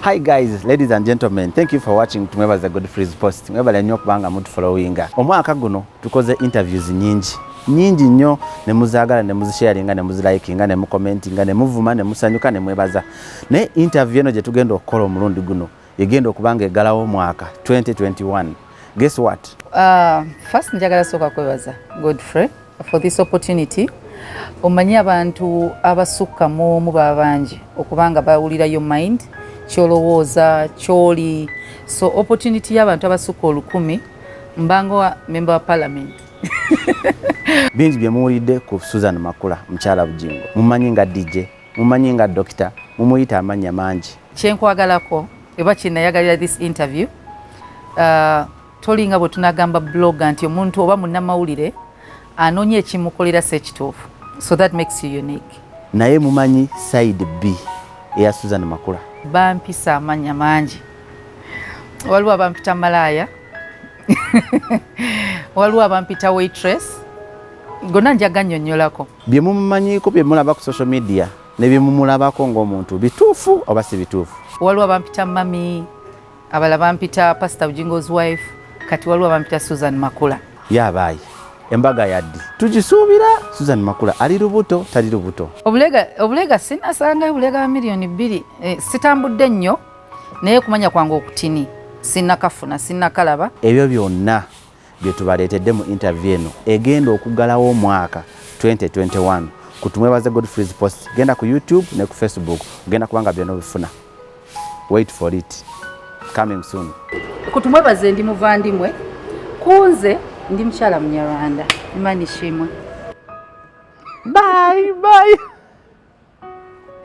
Hi guys, ladies and gentlemen, thank you for watching Tumwebaze Godfrey's Post. Mwebale nnyo okubanga mutufollowinga. Omwaka guno tukoze interviews nyingi nyingi nnyo, ne muzaagala, ne muzisharinga, ne muzilikinga, ne mucommentinga, ne muvuma, ne musanyuka, ne mwebaza. Naye interview eno gye tugenda okukola omulundi guno egenda okuba nga eggalawo omwaka 2021. Guess what? First njagala sooka kwebaza Godfrey for this opportunity. Omanyi abantu abasukka mu omu baba bangi okubanga bawulira your mind, kyolowooza, kyoli. So opportunity y'abantu abasukka 1000, mbanga member wa parliament. Bingi bye muwulidde ku Susan Makula, mukyala Bujingo. Mumanyi nga DJ, mumanyi nga dokita, mumuyita amannya mangi. Kyenkwagalako oba kyenayagalira this interview, tolinga bwe tunagamba blogger nti omuntu oba munnamawulire anoonya ekimukolera si ekituufu, so that makes you unique. Naye mumanyi side B eya Susan Makula? Bampisa amannya mangi. Waliwo abampita malaaya, waliwo abampita waitress, gonna njaga nnyonnyolako. Bye mumumanyiiko, bye mulaba ku social media ne bye mumulabako ng'omuntu, bituufu oba si bituufu? Waliwo abampita mami, abalala bampita Pastor Bujingo's wife, kati waliwo abampita Susan Makula. Yabaayi, embaga yaddi tugisuubira? Susan Makula ali lubuto, tali lubuto? Obulega, obulega sinasangayo obulega bwa miliyoni 2. Sitambudde nnyo, naye kumanya kwange okutini sinnakafuna, sinnakalaba. Ebyo byonna bye tubaleetedde mu interview eno egenda okuggalawo omwaka 2021 ku Tumwebaze Godfrey's Post. Genda ku YouTube ne ku Facebook, ogenda kubanga byonna obifuna. Wait for it, coming soon. Kutumwebaze ndi muvandimwe, kunze ndi mukyala Munyarwanda. Imana ishimwe. Bye bye.